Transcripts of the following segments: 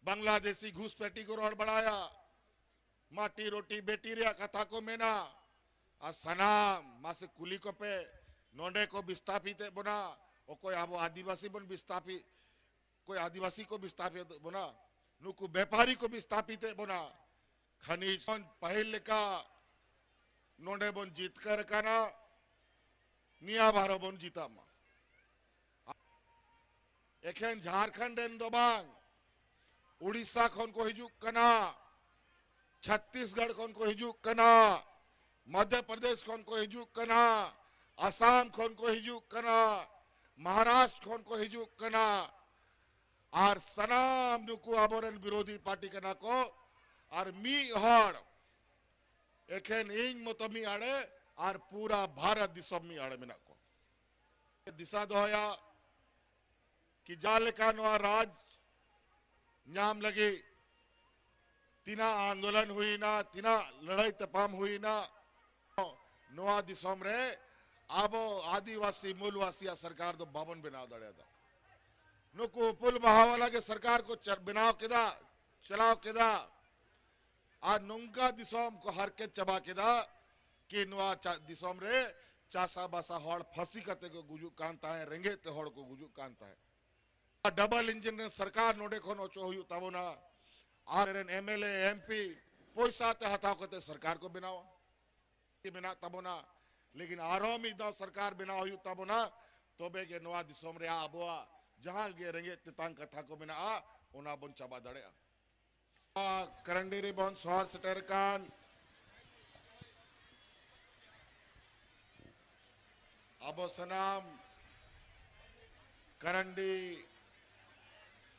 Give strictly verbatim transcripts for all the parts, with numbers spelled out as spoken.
ᱵᱟᱝᱞᱟᱫᱮᱥᱤ ᱜᱷᱩᱥᱯᱮᱴᱤ ᱠᱚ ᱨᱚᱲ ᱵᱟᱲᱟᱭᱟ, ᱢᱟᱴᱤ ᱨᱳᱴᱤ ᱵᱮᱴᱤ ᱨᱮᱭᱟᱜ ᱠᱟᱛᱷᱟ ᱠᱚ ᱢᱮᱱᱟ᱾ ᱟᱨ ᱥᱟᱱᱟᱢ ᱢᱟᱥᱮ ᱠᱩᱞᱤ ᱠᱚᱯᱮ, ᱱᱚᱰᱮ ᱠᱚ ᱵᱤᱥᱛᱟᱯᱤᱛ ᱮᱫ ᱵᱚᱱᱟ, ᱚᱠᱚᱭ ᱟᱵᱚ ᱟᱹᱫᱤᱵᱟᱹᱥᱤ ᱵᱚᱱ ᱵᱤᱥᱛᱟᱯᱤᱛ, ᱚᱠᱚᱭ ᱟᱹᱫᱤᱵᱟᱹᱥᱤ ᱠᱚ ᱵᱤᱥᱛᱟᱯᱤᱛ ᱮᱫ ᱵᱚᱱᱟ, ᱱᱩᱠᱩ ᱵᱮᱯᱟᱨᱤ ᱠᱚ ᱵᱤᱥᱛᱟᱯᱤᱛ ᱮᱫ ᱵᱚᱱᱟ᱾ ᱠᱷᱟᱱᱤᱡ ᱯᱟᱹᱦᱤᱞ ᱞᱮᱠᱟ ᱱᱚᱰᱮ ᱵᱚᱱ ᱡᱤᱛᱠᱟᱹᱨ ᱠᱟᱱᱟ, ᱱᱤᱭᱟᱹ ᱵᱟᱨ ᱦᱚᱸ ᱵᱚᱱ ᱡᱤᱛᱟᱹᱜ ᱢᱟ᱾ ᱮᱠᱷᱮᱱ ᱡᱷᱟᱨᱠᱷᱚᱸᱰ ᱨᱮᱱ ᱫᱚ ᱵᱟᱝ, ᱩᱲᱤᱥᱥᱟ ᱠᱷᱚᱱ ᱠᱚ ᱦᱤᱡᱩᱜ ᱠᱟᱱᱟ, ᱪᱷᱚᱛᱛᱤᱥᱜᱚᱲ ᱠᱷᱚᱱ ᱠᱚ ᱦᱤᱡᱩᱜ ᱠᱟᱱᱟ, ᱢᱚᱫᱷᱭᱚ ᱯᱨᱚᱫᱮᱥ ᱠᱷᱚᱱ ᱠᱚ ᱦᱤᱡᱩᱜ ᱠᱟᱱᱟ, ᱟᱥᱟᱢ ᱠᱷᱚᱱ ᱠᱚ ᱦᱤᱡᱩᱜ ᱠᱟᱱᱟ, ᱢᱚᱦᱟᱨᱟᱥᱴᱨ ᱠᱷᱚᱱ ᱠᱚ ᱦᱤᱡᱩᱜ ᱠᱟᱱᱟ᱾ ᱟᱨ ᱥᱟᱱᱟᱢ ᱱᱩᱠᱩ ᱟᱵᱚᱨᱮᱱ ᱵᱤᱨᱳᱫᱷᱤ ᱯᱟᱨᱴᱤ ᱠᱟᱱᱟ ᱠᱚ᱾ ᱟᱨ ᱢᱤᱫ ᱦᱚᱲ ᱮᱠᱷᱮᱱ ᱤᱧ ᱢᱚᱛᱚ ᱢᱤᱫ ᱟᱲᱮ ᱟᱨ ᱯᱩᱨᱟ ᱵᱷᱟᱨᱚᱛ ᱫᱤᱥᱚᱢ ᱢᱤᱫ ᱟᱲᱮ ᱢᱮᱱᱟᱜ ᱠᱚᱣᱟ᱾ ᱫᱤᱥᱟᱹ ᱫᱚᱦᱚᱭᱟ ᱠᱤ ᱡᱟᱦᱟᱸ ᱞᱮᱠᱟ ᱱᱚᱣᱟ ᱨᱟᱡᱽ ᱧᱟᱢ ᱞᱟᱹᱜᱤᱫ ᱛᱤᱱᱟᱹᱜ ᱟᱱᱫᱳᱞᱚᱱ ᱦᱩᱭᱱᱟ, ᱛᱤᱱᱟᱹᱜ ᱞᱟᱹᱲᱦᱟᱹᱭ ᱛᱟᱯᱟᱢ ᱦᱩᱭᱱᱟ, ᱱᱚᱣᱟ ᱫᱤᱥᱚᱢ ᱨᱮ ᱟᱵᱚ ᱟᱹᱫᱤᱵᱟᱹᱥᱤ ᱢᱩᱞᱣᱟᱥᱤᱭᱟᱜ ᱥᱚᱨᱠᱟᱨ ᱫᱚ ᱵᱟᱵᱚᱱ ᱵᱮᱱᱟᱣ ᱫᱟᱲᱮᱭᱟᱫᱟ᱾ ᱱᱩᱠᱩ ᱩᱯᱩᱞ ᱵᱟᱦᱟ ᱣᱟᱞᱟ ᱜᱮ ᱥᱚᱨᱠᱟᱨ ᱠᱚ ᱪᱟ-, ᱵᱮᱱᱟᱣ ᱠᱮᱫᱟ, ᱪᱟᱞᱟᱣ ᱠᱮᱫᱟ᱾ ᱟᱨ ᱱᱚᱝᱠᱟ ᱫᱤᱥᱚᱢ ᱠᱚ ᱦᱟᱨᱠᱮᱛ ᱪᱟᱵᱟ ᱠᱮᱫᱟ ᱠᱤ ᱱᱚᱣᱟ ᱪᱟ-, ᱫᱤᱥᱚᱢ ᱨᱮ ᱪᱟᱥᱟᱵᱟᱥᱟ ᱦᱚᱲ ᱯᱷᱟᱸᱥᱤ ᱠᱟᱛᱮ ᱠᱚ ᱜᱩᱡᱩᱜ ᱠᱟᱱ ᱛᱟᱦᱮᱸᱫ, ᱨᱮᱸᱜᱮᱡ ᱛᱮ ᱦᱚᱲ ᱠᱚ ᱜᱩᱡᱩᱜ ᱠᱟᱱ ᱛᱟᱦᱮᱸᱫ᱾ ᱰᱚᱵᱚᱞ ᱤᱧᱡᱤᱱ ᱨᱮᱱ ᱥᱚᱨᱠᱟᱨ ᱱᱚᱰᱮ ᱠᱷᱚᱱ ᱚᱪᱚᱜ ᱦᱩᱭᱩᱜ ᱛᱟᱵᱚᱱᱟ᱾ ᱟᱨ ᱨᱮᱱ M L A, M P ᱯᱚᱭᱥᱟ ᱛᱮ ᱦᱟᱛᱟᱣ ᱠᱟᱛᱮ ᱥᱚᱨᱠᱟᱨ ᱠᱚ ᱵᱮᱱᱟᱣᱟ᱾ ᱢᱮᱱᱟᱜ ᱛᱟᱵᱚᱱᱟ, ᱞᱮᱠᱤᱱ ᱟᱨᱦᱚᱸ ᱢᱤᱫ ᱫᱷᱟᱣ ᱥᱚᱨᱠᱟᱨ ᱵᱮᱱᱟᱣ ᱦᱩᱭᱩᱜ ᱛᱟᱵᱚᱱᱟ, ᱛᱚᱵᱮ ᱜᱮ ᱱᱚᱣᱟ ᱫᱤᱥᱚᱢ ᱨᱮᱭᱟᱜ ᱟᱵᱚᱣᱟᱜ ᱡᱟᱦᱟᱸ ᱜᱮ ᱨᱮᱸᱜᱮᱡ ᱛᱮᱛᱟᱝ ᱠᱟᱛᱷᱟ ᱠᱚ ᱢᱮᱱᱟᱜᱼᱟ, ᱚᱱᱟ ᱵᱚᱱ ᱪᱟᱵᱟ ᱫᱟᱲᱮᱭᱟᱜᱼᱟ᱾ ᱠᱟᱨᱟᱱᱰᱤ ᱨᱮᱵᱚᱱ ᱥᱚᱦᱚᱨ ᱥᱮᱴᱮᱨ ᱠᱟᱱ ᱟᱵᱚ ᱥᱟᱱᱟᱢ ᱠᱟᱨᱟᱱᱰᱤ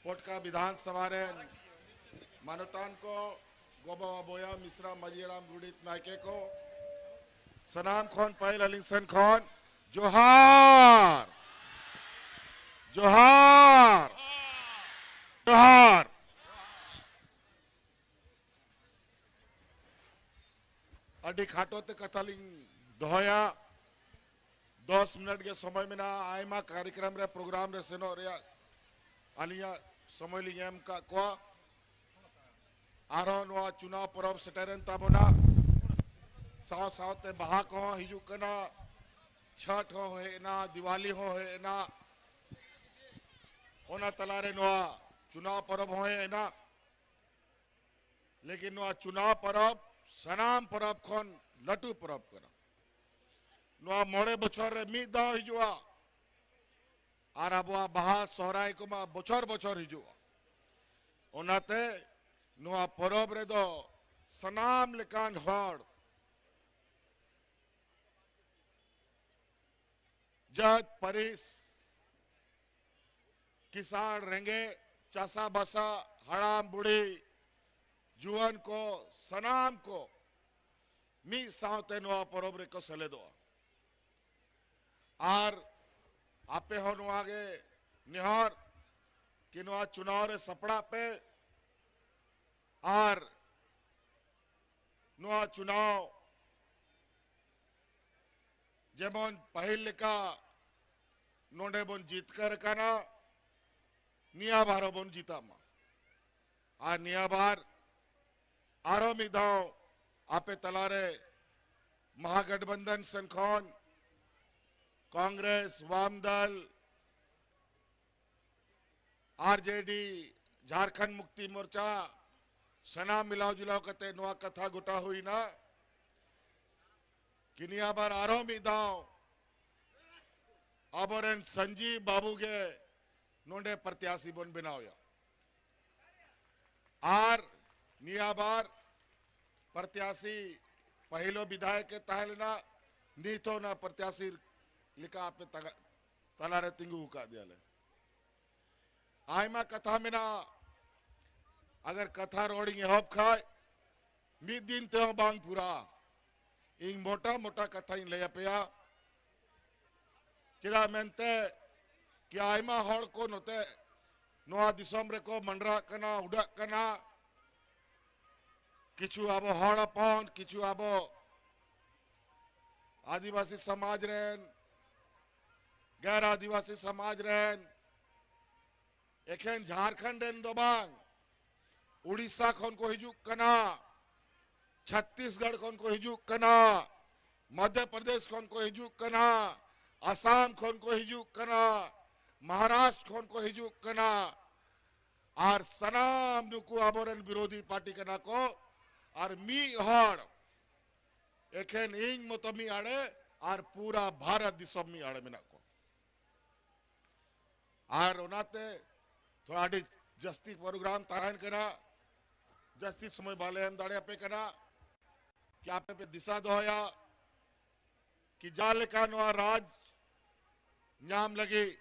ᱯᱚᱴᱠᱟ ᱵᱤᱫᱷᱟᱱ ᱥᱚᱵᱷᱟ ᱨᱮᱱ ᱢᱟᱱᱚᱛᱟᱱ ᱠᱚ, ᱜᱚ ᱵᱟᱵᱟ, ᱵᱚᱭᱦᱟ ᱢᱤᱥᱨᱟ, ᱢᱟᱹᱡᱷᱤ ᱦᱟᱲᱟᱢ, ᱜᱚᱰᱮᱛ, ᱱᱟᱭᱠᱮ ᱠᱚ, ᱥᱟᱱᱟᱢ ᱠᱷᱚᱱ ᱯᱟᱹᱦᱤᱞ ᱟᱹᱞᱤᱧ ᱥᱮᱱ ᱠᱷᱚᱱ ᱡᱚᱦᱟᱨ, ᱡᱚᱦᱟᱨ, ᱡᱚᱦᱟᱨ᱾ ᱟᱹᱰᱤ ᱠᱷᱟᱴᱚ ᱛᱮ ᱠᱟᱛᱷᱟ ᱞᱤᱧ ᱫᱚᱦᱚᱭᱟ᱾ ᱫᱚᱥ ᱢᱤᱱᱤᱴ ᱜᱮ ᱥᱚᱢᱚᱭ ᱢᱮᱱᱟᱜᱼᱟ᱾ ᱟᱭᱢᱟ ᱠᱟᱨᱭᱚᱠᱨᱚᱢ ᱨᱮ, ᱯᱨᱳᱜᱨᱟᱢ ᱨᱮ ᱥᱮᱱᱚᱜ ᱨᱮᱭᱟᱜ ᱟᱹᱞᱤᱧᱟᱜ ᱥᱚᱢᱚᱭ ᱞᱤᱧ ᱮᱢ ᱟᱠᱟᱫ ᱠᱚᱣᱟ᱾ ᱟᱨᱦᱚᱸ ᱱᱚᱣᱟ ᱪᱩᱱᱟᱣ ᱯᱚᱨᱚᱵᱽ ᱥᱮᱴᱮᱨᱮᱱ ᱛᱟᱵᱚᱱᱟ, ᱥᱟᱶ ᱥᱟᱶᱛᱮ ᱵᱟᱦᱟ ᱠᱚᱦᱚᱸ ᱦᱤᱡᱩᱜ ᱠᱟᱱᱟ, ᱪᱷᱚᱴ ᱦᱚᱸ ᱦᱮᱡ ᱮᱱᱟ, ᱫᱤᱣᱟᱞᱤ ᱦᱚᱸ ᱦᱮᱡ ᱮᱱᱟ᱾ ᱚᱱᱟ ᱛᱟᱞᱟᱨᱮ ᱱᱚᱣᱟ ᱪᱩᱱᱟᱣ ᱯᱚᱨᱚᱵᱽ ᱦᱚᱸ ᱦᱮᱡ ᱮᱱᱟ᱾ ᱞᱮᱠᱤᱱ ᱱᱚᱣᱟ ᱪᱩᱱᱟᱣ ᱯᱚᱨᱚᱵᱽ ᱥᱟᱱᱟᱢ ᱯᱚᱨᱚᱵᱽ ᱠᱷᱚᱱ ᱞᱟᱹᱴᱩ ᱯᱚᱨᱚᱵᱽ ᱠᱟᱱᱟ᱾ ᱱᱚᱣᱟ ᱢᱚᱬᱮ ᱵᱚᱪᱷᱚᱨ ᱨᱮ ᱢᱤᱫ ᱫᱷᱟᱣ ᱦᱤᱡᱩᱜᱼᱟ᱾ ᱟᱨ ᱟᱵᱚᱣᱟᱜ ᱵᱟᱦᱟ ᱥᱚᱦᱨᱟᱭ ᱠᱚᱢᱟ ᱵᱚᱪᱷᱚᱨ ᱵᱚᱪᱷᱚᱨ ᱦᱤᱡᱩᱜᱼᱟ᱾ ᱚᱱᱟᱛᱮ ᱱᱚᱣᱟ ᱯᱚᱨᱚᱵᱽ ᱨᱮᱫᱚ ᱥᱟᱱᱟᱢ ᱞᱮᱠᱟᱱ ᱦᱚᱲ, ᱡᱟᱹᱛ ᱯᱟᱹᱨᱤᱥ, ᱠᱤᱥᱟᱬ ᱨᱮᱸᱜᱮᱡ, ᱪᱟᱥᱟ ᱵᱟᱥᱟ, ᱦᱟᱲᱟᱢ ᱵᱩᱲᱦᱤ, ᱡᱩᱣᱟᱹᱱ ᱠᱚ, ᱥᱟᱱᱟᱢ ᱠᱚ ᱢᱤᱫ ᱥᱟᱶᱛᱮ ᱱᱚᱣᱟ ᱯᱚᱨᱚᱵᱽ ᱨᱮᱠᱚ ᱥᱮᱞᱮᱫᱚᱜᱼᱟ᱾ ᱟᱨ ᱟᱯᱮ ᱦᱚᱸ ᱱᱚᱣᱟ ᱜᱮ ᱱᱮᱦᱚᱨ ᱠᱤ ᱱᱚᱣᱟ ᱪᱩᱱᱟᱣ ᱨᱮ ᱥᱟᱯᱲᱟᱜ ᱯᱮ᱾ ᱟᱨ ᱱᱚᱣᱟ ᱪᱩᱱᱟᱣ ᱡᱮᱢᱚᱱ ᱯᱟᱹᱦᱤᱞ ᱞᱮᱠᱟ ᱱᱚᱰᱮ ᱵᱚᱱ ᱡᱤᱛᱠᱟᱹᱨ ᱟᱠᱟᱱᱟ, ᱱᱤᱭᱟᱹ ᱵᱟᱨ ᱦᱚᱸᱵᱚᱱ ᱡᱤᱛᱟᱜ ᱢᱟ᱾ ᱟᱨ ᱱᱤᱭᱟᱹ ᱵᱟᱨ ᱟᱨᱦᱚᱸ ᱢᱤᱫ ᱫᱷᱟᱣ ᱟᱯᱮ ᱛᱟᱞᱟᱨᱮ ᱢᱟᱦᱟᱜᱚᱴᱵᱚᱱᱫᱷᱚᱱ ᱥᱮᱱ ᱠᱷᱚᱱ ᱠᱚᱝᱜᱨᱮᱥ, ᱵᱟᱢ ᱫᱚᱞ, ᱟᱨ ᱡᱮ ᱰᱤ, ᱡᱷᱟᱨᱠᱷᱚᱸᱰ ᱢᱩᱠᱛᱤ ᱢᱳᱨᱪᱟ, ᱥᱟᱱᱟᱢ ᱢᱤᱞᱟᱣ ᱡᱩᱞᱟᱣ ᱠᱟᱛᱮ ᱱᱚᱣᱟ ᱠᱟᱛᱷᱟ ᱜᱚᱴᱟ ᱦᱩᱭᱱᱟ ᱠᱤ ᱱᱤᱭᱟᱹ ᱵᱟᱨ ᱟᱨᱦᱚᱸ ᱢᱤᱫ ᱫᱷᱟᱣ ᱟᱵᱚᱨᱮᱱ ᱥᱚᱧᱡᱤᱵ ᱵᱟᱵᱩ ᱜᱮ ᱱᱚᱰᱮ ᱯᱨᱚᱛᱭᱟᱥᱤ ᱵᱚᱱ ᱵᱮᱱᱟᱣᱮᱭᱟ᱾ ᱟᱨ ᱱᱤᱭᱟᱹ ᱵᱟᱨ ᱯᱨᱚᱛᱭᱟᱥᱤ ᱯᱟᱹᱦᱤᱞ ᱦᱚᱸ ᱵᱤᱫᱷᱟᱭᱚᱠ ᱮ ᱛᱟᱦᱮᱸ ᱞᱮᱱᱟ, ᱱᱤᱛ ᱦᱚᱸ ᱚᱱᱟ ᱯᱨᱚᱛᱭᱟᱥᱤ ᱞᱮᱠᱟ ᱟᱯᱮ ᱛᱟᱜᱟ-, ᱛᱟᱞᱟᱨᱮ ᱛᱤᱸᱜᱩ ᱟᱠᱟᱫ ᱫᱮᱭᱟᱞᱮ᱾ ᱟᱭᱢᱟ ᱠᱟᱛᱷᱟ ᱢᱮᱱᱟᱜᱼᱟ, ᱟᱜᱟᱨ ᱠᱟᱛᱷᱟ ᱨᱚᱲᱤᱧ ᱮᱦᱚᱵ ᱠᱷᱟᱡ ᱢᱤᱫ ᱫᱤᱱ ᱛᱮᱦᱚᱸ ᱵᱟᱝ ᱯᱩᱨᱟᱹᱜᱼᱟ᱾ ᱤᱧ ᱢᱚᱴᱟ ᱢᱚᱴᱟ ᱠᱟᱛᱷᱟᱧ ᱞᱟᱹᱭ ᱟᱯᱮᱭᱟ᱾ ᱪᱮᱫᱟᱜ ᱢᱮᱱᱛᱮ ᱠᱤ ᱟᱭᱢᱟ ᱦᱚᱲ ᱠᱚ ᱱᱚᱛᱮ ᱱᱚᱣᱟ ᱫᱤᱥᱚᱢ ᱨᱮᱠᱚ ᱢᱟᱸᱰᱨᱟᱜ ᱠᱟᱱᱟ, ᱩᱰᱟᱹᱜ ᱠᱟᱱᱟ᱾ ᱠᱤᱪᱷᱩ ᱟᱵᱚ ᱦᱚᱲ ᱦᱚᱯᱚᱱ, ᱠᱤᱪᱷᱩ ᱟᱵᱚ ᱟᱹᱫᱤᱵᱟᱹᱥᱤ ᱥᱚᱢᱟᱡᱽ ᱨᱮᱱ, ᱜᱮᱨ ᱟᱹᱫᱤᱵᱟᱹᱥᱤ ᱥᱚᱢᱟᱡᱽ ᱨᱮᱱ, ᱮᱠᱷᱮᱱ ᱡᱷᱟᱨᱠᱷᱚᱸᱰ ᱨᱮᱱ ᱫᱚ ᱵᱟᱝ, ᱩᱲᱤᱥᱥᱟ ᱠᱷᱚᱱ ᱠᱚ ᱦᱤᱡᱩᱜ ᱠᱟᱱᱟ, ᱪᱷᱚᱛᱛᱤᱥᱜᱚᱲ ᱠᱷᱚᱱ ᱠᱚ ᱦᱤᱡᱩᱜ ᱠᱟᱱᱟ, ᱢᱚᱫᱷᱭᱚ ᱯᱨᱚᱫᱮᱥ ᱠᱷᱚᱱ ᱠᱚ ᱦᱤᱡᱩᱜ ᱠᱟᱱᱟ, ᱟᱥᱟᱢ ᱠᱷᱚᱱ ᱠᱚ ᱦᱤᱡᱩᱜ ᱠᱟᱱᱟ, ᱢᱚᱦᱟᱨᱟᱥᱴᱨ ᱠᱷᱚᱱ ᱠᱚ ᱦᱤᱡᱩᱜ ᱠᱟᱱᱟ᱾ ᱟᱨ ᱥᱟᱱᱟᱢ ᱱᱩᱠᱩ ᱟᱵᱚᱨᱮᱱ ᱵᱤᱨᱳᱫᱷᱤ ᱯᱟᱨᱴᱤ ᱠᱟᱱᱟ ᱠᱚ᱾ ᱟᱨ ᱢᱤᱫ ᱦᱚᱲ ᱮᱠᱷᱮᱱ ᱤᱧ ᱢᱚᱛᱚ ᱢᱤᱫ ᱟᱲᱮ, ᱟᱨ ᱯᱩᱨᱟ ᱵᱷᱟᱨᱚᱛ ᱫᱤᱥᱚᱢ ᱢᱤᱫ ᱟᱲᱮ ᱢᱮᱱᱟᱜ ᱠᱚᱣᱟ᱾ ᱟᱨ ᱚᱱᱟᱛᱮ ᱛᱷᱚᱲᱟ ᱟᱹᱰᱤ ᱡᱟᱹᱥᱛᱤ ᱯᱨᱳᱜᱨᱟᱢ ᱛᱟᱦᱮᱱ ᱠᱟᱱᱟ, ᱡᱟᱹᱥᱛᱤ ᱥᱚᱢᱚᱭ ᱵᱟᱞᱮ ᱮᱢ ᱫᱟᱲᱮᱭᱟᱯᱮ ᱠᱟᱱᱟ᱾ ᱠᱤ ᱟᱯᱮ ᱯᱮ ᱫᱤᱥᱟᱹ ᱫᱚᱦᱚᱭᱟ ᱠᱤ ᱡᱟᱦᱟᱸ ᱞᱮᱠᱟ ᱱᱚᱣᱟ ᱨᱟᱡᱽ ᱧᱟᱢ ᱞᱟᱹᱜᱤᱫ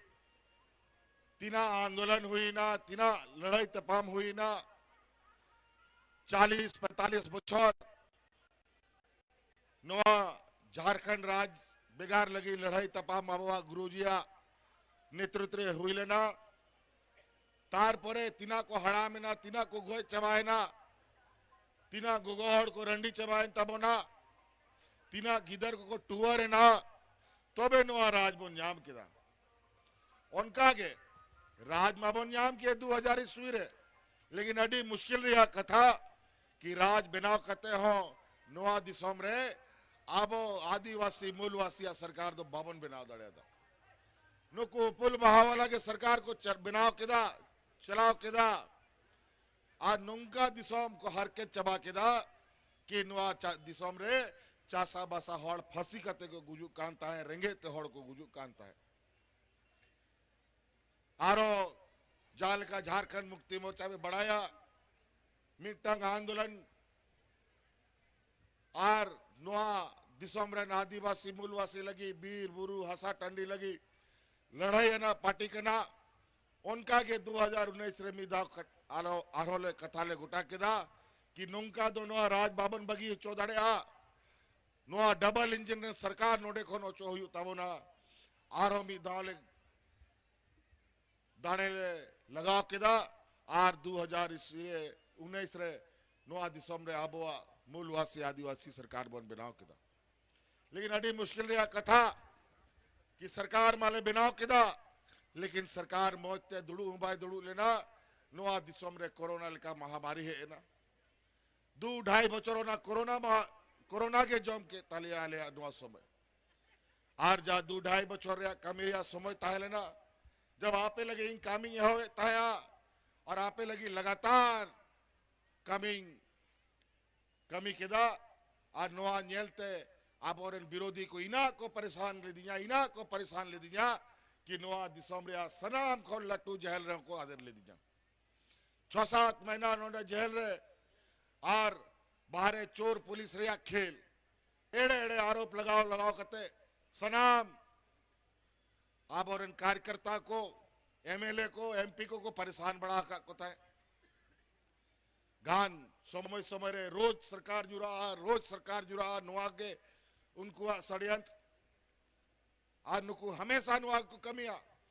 ᱛᱤᱱᱟᱹᱜ ᱟᱱᱫᱳᱞᱚᱱ ᱦᱩᱭᱱᱟ, ᱛᱤᱱᱟᱹᱜ ᱞᱟᱹᱲᱦᱟᱹᱭ ᱛᱟᱯᱟᱢ ᱦᱩᱭᱱᱟ, ᱪᱟᱞᱤᱥ ᱯᱮᱸᱛᱟᱞᱤᱥ ᱵᱚᱪᱷᱚᱨ ᱱᱚᱣᱟ ᱡᱷᱟᱲᱠᱷᱚᱸᱰ ᱨᱟᱡᱽ ᱵᱷᱮᱜᱟᱨ ᱞᱟᱹᱜᱤᱫ ᱞᱟᱹᱲᱦᱟᱹᱭ ᱛᱟᱯᱟᱢ ᱟᱵᱚᱣᱟᱜ ᱜᱩᱨᱩᱡᱤᱭᱟᱜ ᱱᱮᱛᱨᱤᱛᱵ ᱨᱮ ᱦᱩᱭ ᱞᱮᱱᱟ᱾ ᱛᱟᱨᱯᱚᱨᱮ ᱛᱤᱱᱟᱹᱜ ᱠᱚ ᱦᱟᱲᱟᱢ ᱮᱱᱟ, ᱛᱤᱱᱟᱹᱜ ᱠᱚ ᱜᱚᱡ ᱪᱟᱵᱟᱭᱮᱱᱟ, ᱛᱤᱱᱟᱹᱜ ᱜᱚᱜᱚ ᱦᱚᱲ ᱠᱚ ᱨᱟᱺᱰᱤ ᱪᱟᱵᱟᱭᱮᱱ ᱛᱟᱵᱚᱱᱟ, ᱛᱤᱱᱟᱹᱜ ᱜᱤᱫᱟᱹᱨ ᱠᱚᱠᱚ ᱴᱩᱣᱟᱹᱨ ᱮᱱᱟ, ᱛᱚᱵᱮ ᱱᱚᱣᱟ ᱨᱟᱡᱽ ᱵᱚᱱ ᱧᱟᱢ ᱠᱮᱫᱟ᱾ ᱚᱱᱠᱟᱜᱮ ᱨᱟᱡᱽ ᱢᱟᱵᱚᱱ ᱧᱟᱢ ᱠᱮᱫ ᱫᱩ ᱦᱟᱡᱟᱨ ᱤᱥᱣᱤ ᱨᱮ, ᱞᱮᱠᱤᱱ ᱟᱹᱰᱤ ᱢᱩᱥᱠᱤᱞ ᱨᱮᱭᱟᱜ ᱠᱟᱛᱷᱟ ᱠᱤ ᱨᱟᱡᱽ ᱵᱮᱱᱟᱣ ᱠᱟᱛᱮ ᱦᱚᱸ ᱱᱚᱣᱟ ᱫᱤᱥᱚᱢ ᱨᱮ ᱟᱵᱚ ᱟᱹᱫᱤᱵᱟᱹᱥᱤ ᱢᱩᱞᱣᱟᱥᱤᱭᱟᱜ ᱥᱚᱨᱠᱟᱨ ᱫᱚ ᱵᱟᱵᱚᱱ ᱵᱮᱱᱟᱣ ᱫᱟᱲᱮᱭᱟᱫᱟ᱾ ᱱᱩᱠᱩ ᱩᱯᱩᱞ ᱵᱟᱦᱟ ᱵᱟᱞᱟ ᱜᱮ ᱥᱚᱨᱠᱟᱨ ᱠᱚ ᱪᱟ-, ᱵᱮᱱᱟᱣ ᱠᱮᱫᱟ, ᱪᱟᱞᱟᱣ ᱠᱮᱫᱟ᱾ ᱟᱨ ᱱᱚᱝᱠᱟ ᱫᱤᱥᱚᱢ ᱠᱚ ᱦᱟᱨᱠᱮᱛ ᱪᱟᱵᱟ ᱠᱮᱫᱟ ᱠᱤ ᱱᱚᱣᱟ ᱪᱟ-, ᱫᱤᱥᱚᱢ ᱨᱮ ᱪᱟᱥᱟᱵᱟᱥᱟ ᱦᱚᱲ ᱯᱷᱟᱸᱥᱤ ᱠᱟᱛᱮ ᱠᱚ ᱜᱩᱡᱩᱜ ᱠᱟᱱ ᱛᱟᱦᱮᱸᱫ, ᱨᱮᱸᱜᱮᱡ ᱛᱮ ᱦᱚᱲ ᱠᱚ ᱜᱩᱡᱩᱜ ᱠᱟᱱ ᱛᱟᱦᱮᱸᱫ᱾ ᱟᱨᱚ ᱡᱟᱦᱟᱸ ᱞᱮᱠᱟ ᱡᱷᱟᱲᱠᱷᱚᱸᱰ ᱢᱩᱠᱛᱤ ᱢᱳᱨᱪᱟ ᱯᱮ ᱵᱟᱲᱟᱭᱟ, ᱢᱤᱫᱴᱟᱝ ᱟᱱᱫᱳᱞᱚᱱ ᱟᱨ ᱱᱚᱣᱟ ᱫᱤᱥᱚᱢ ᱨᱮᱱ ᱟᱹᱫᱤᱵᱟᱹᱥᱤ ᱢᱩᱞᱣᱟᱥᱤ ᱞᱟᱹᱜᱤᱫ, ᱵᱤᱨ ᱵᱩᱨᱩ ᱦᱟᱥᱟ ᱴᱟᱺᱰᱤ ᱞᱟᱹᱜᱤᱫ ᱞᱟᱹᱲᱦᱟᱹᱭ ᱟᱱᱟᱜ ᱯᱟᱨᱴᱤ ᱠᱟᱱᱟ᱾ ᱚᱱᱠᱟ ᱜᱮ ᱫᱩ ᱦᱟᱡᱟᱨ ᱩᱱᱤᱥ ᱨᱮ ᱢᱤᱫ ᱫᱷᱟᱣ ᱠᱷᱟᱴ-, ᱟᱨᱚ, ᱟᱨᱦᱚᱸ ᱞᱮ ᱠᱟᱛᱷᱟ ᱞᱮ ᱜᱚᱴᱟ ᱠᱮᱫᱟ ᱠᱤ ᱱᱚᱝᱠᱟ ᱫᱚ ᱱᱚᱣᱟ ᱨᱟᱡᱽ ᱵᱟᱵᱚᱱ ᱵᱟᱹᱜᱤ ᱦᱚᱪᱚ ᱫᱟᱲᱮᱭᱟᱜᱼᱟ᱾ ᱱᱚᱣᱟ ᱰᱚᱵᱚᱞ ᱤᱧᱡᱤᱱ ᱨᱮ ᱥᱚᱨᱠᱟᱨ ᱱᱚᱰᱮ ᱠᱷᱚᱱ ᱚᱪᱚᱜ ᱦᱩᱭᱩᱜ ᱛᱟᱵᱚᱱᱟ᱾ ᱟᱨᱦᱚᱸ ᱢᱤᱫ ᱫᱷᱟᱣ ᱞᱮ ᱫᱟᱲᱮ ᱞᱮ ᱞᱟᱜᱟᱣ ᱠᱮᱫᱟ ᱟᱨ ᱫᱩ ᱦᱟᱡᱟᱨ ᱤᱥᱣᱤ ᱨᱮ, ᱩᱱᱤᱥ ᱨᱮ ᱱᱚᱣᱟ ᱫᱤᱥᱚᱢ ᱨᱮ ᱟᱵᱚᱣᱟᱜ ᱢᱩᱞᱣᱟᱥᱤ ᱟᱹᱫᱤᱵᱟᱹᱥᱤ ᱥᱚᱨᱠᱟᱨ ᱵᱚᱱ ᱵᱮᱱᱟᱣ ᱠᱮᱫᱟ᱾ ᱞᱮᱠᱤᱱ ᱟᱹᱰᱤ ᱢᱩᱥᱠᱤᱞ ᱨᱮᱭᱟᱜ ᱠᱟᱛᱷᱟ ᱠᱤ ᱥᱚᱨᱠᱟᱨ ᱢᱟᱞᱮ ᱵᱮᱱᱟᱣ ᱠᱮᱫᱟ, ᱞᱮᱠᱤᱱ ᱥᱚᱨᱠᱟᱨ ᱢᱚᱡᱽ ᱛᱮ ᱫᱩᱲᱩᱵ ᱦᱚᱸ ᱵᱟᱭ ᱫᱩᱲᱩᱵ ᱞᱮᱱᱟ᱾ ᱱᱚᱣᱟ ᱫᱤᱥᱚᱢ ᱨᱮ ᱠᱳᱨᱳᱱᱟ ᱞᱮᱠᱟ ᱢᱟᱦᱟᱢᱟᱨᱤ ᱦᱮᱡ ᱮᱱᱟ᱾ ᱫᱩ ᱰᱷᱟᱭ ᱵᱚᱪᱷᱚᱨ ᱚᱱᱟ ᱠᱳᱨᱳᱱᱟ ᱢᱟ, ᱠᱳᱨᱳᱱᱟ ᱜᱮ ᱡᱚᱢ ᱠᱮᱫ ᱛᱟᱞᱮᱭᱟ ᱟᱞᱮᱭᱟᱜ ᱱᱚᱣᱟ ᱥᱚᱢᱚᱭ᱾ ᱟᱨ ᱡᱟ ᱫᱩ ᱰᱷᱟᱭ ᱵᱚᱪᱷᱚᱨ ᱨᱮᱭᱟᱜ ᱠᱟᱹᱢᱤ ᱨᱮᱭᱟᱜ ᱥᱚᱢᱚᱭ ᱛᱟᱦᱮᱸ ᱞᱮᱱᱟ, ᱡᱟᱵ ᱟᱯᱮ ᱞᱟᱹᱜᱤᱫ ᱤᱧ ᱠᱟᱹᱢᱤᱧ ᱮᱦᱚᱵᱮᱫ ᱛᱟᱦᱮᱸᱜᱼᱟ ᱟᱨ ᱟᱯᱮ ᱞᱟᱹᱜᱤᱫ ᱞᱟᱜᱟᱛᱟᱨ ᱠᱟᱹᱢᱤᱧ ᱠᱟᱹᱢᱤ ᱠᱮᱫᱟ᱾ ᱟᱨ ᱱᱚᱣᱟ ᱧᱮᱞᱛᱮ ᱟᱵᱚᱨᱮᱱ ᱵᱤᱨᱳᱫᱷᱤ ᱠᱚ ᱤᱱᱟᱹᱜ ᱠᱚ ᱯᱟᱨᱤᱥᱟᱱ ᱞᱤᱫᱤᱧᱟ, ᱤᱱᱟᱹᱜ ᱠᱚ ᱯᱟᱨᱤᱥᱟᱱ ᱞᱤᱫᱤᱧᱟ ᱠᱤ ᱱᱚᱣᱟ ᱫᱤᱥᱚᱢ ᱨᱮᱭᱟᱜ ᱥᱟᱱᱟᱢ ᱠᱷᱚᱱ ᱞᱟᱹᱴᱩ ᱡᱮᱦᱮᱞ ᱨᱮᱦᱚᱸ ᱠᱚ ᱟᱫᱮᱨ ᱞᱤᱫᱤᱧᱟ᱾ ᱪᱷᱚ ᱥᱟᱛ ᱢᱟᱹᱦᱱᱟᱹ ᱱᱚᱰᱮ ᱡᱮᱦᱮᱞ ᱨᱮ ᱟᱨ ᱵᱟᱦᱨᱮ ᱪᱳᱨ ᱯᱩᱞᱤᱥ ᱨᱮᱭᱟᱜ ᱠᱷᱮᱞ, ᱮᱲᱮ ᱮᱲᱮ ᱟᱨᱳᱯ ᱞᱟᱜᱟᱣ ᱞᱟᱜᱟᱣ ᱠᱟᱛᱮ ᱥᱟᱱᱟᱢ ᱟᱵᱚᱨᱮᱱ ᱠᱟᱨᱭᱚᱠᱚᱨᱛᱟ ᱠᱚ, ᱮᱢᱮᱞᱮ ᱠᱚ, ᱮᱢᱯᱤ ᱠᱚᱠᱚ ᱯᱟᱨᱤᱥᱟᱱ ᱵᱟᱲᱟ ᱟᱠᱟᱫ ᱠᱚ ᱛᱟᱦᱮᱸᱫ᱾ ᱜᱟᱱ ᱥᱚᱢᱚᱭ ᱥᱚᱢᱚᱭ ᱨᱮ ᱨᱳᱡᱽ ᱥᱚᱨᱠᱟᱨ ᱧᱩᱨᱟᱜᱼᱟ, ᱨᱳᱡᱽ ᱥᱚᱨᱠᱟᱨ ᱧᱩᱨᱟᱜᱼᱟ, ᱱᱚᱣᱟ ᱜᱮ ᱩᱱᱠᱩᱣᱟᱜ ᱥᱟᱲᱭᱟᱱᱛᱨ᱾ ᱟᱨ ᱱᱩᱠᱩ ᱦᱟᱢᱮᱥᱟ ᱱᱚᱣᱟ ᱜᱮᱠᱚ ᱠᱟᱹᱢᱤᱭᱟ,